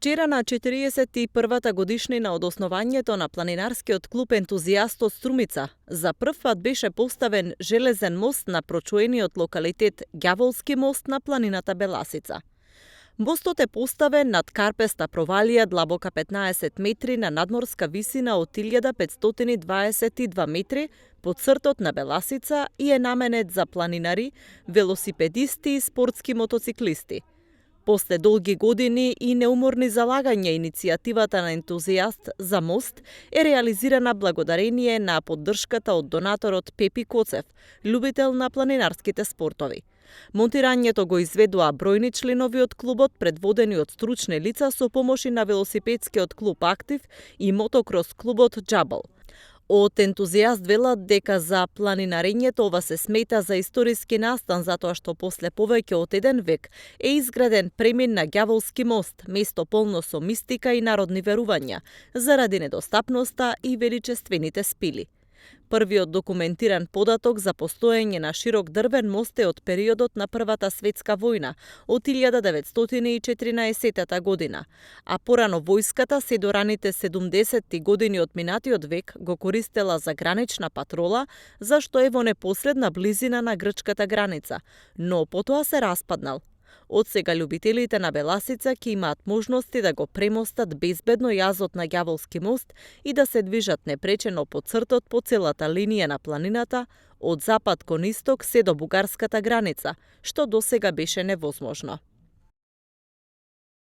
Вчера на 41-та годишнина од основањето на планинарскиот клуб Ентузијаст од Струмица, за прв пат беше поставен железен мост на прочуениот локалитет Ѓаволски мост на планината Беласица. Мостот е поставен над карпеста провалија длабока 15 метри на надморска висина од 1522 метри под цртот на Беласица и е наменет за планинари, велосипедисти и спортски мотоциклисти. После долги години и неуморни залагања, иницијативата на Ентузијаст за мост е реализирана благодарение на поддршката од донаторот Пепи Коцев, љубител на планинарските спортови. Монтирањето го изведува бројни членови од клубот, предводени од стручни лица со помоши на велосипедскиот клуб Актив и мотокрос клубот Џабл. Од Ентузијаст велат дека за планинарењето ова се смета за историски настан затоа што после повеќе од еден век е изграден премин на Ѓаволски мост, место полно со мистика и народни верувања, заради недостапноста и величествените спили. Првиот документиран податок за постоење на широк дрвен мост е од периодот на Првата светска војна, од 1914 година, а порано војската се до раните 70-ти години од минатиот век го користела за гранична патрола, зашто е во непосредна близина на грчката граница, но потоа се распаднал. Од сега љубителите на Беласица ќе имаат можности да го премостат безбедно јазот на Ѓаволски мост и да се движат непречено по цртот по целата линија на планината, од запад кон исток се до бугарската граница, што досега беше невозможно.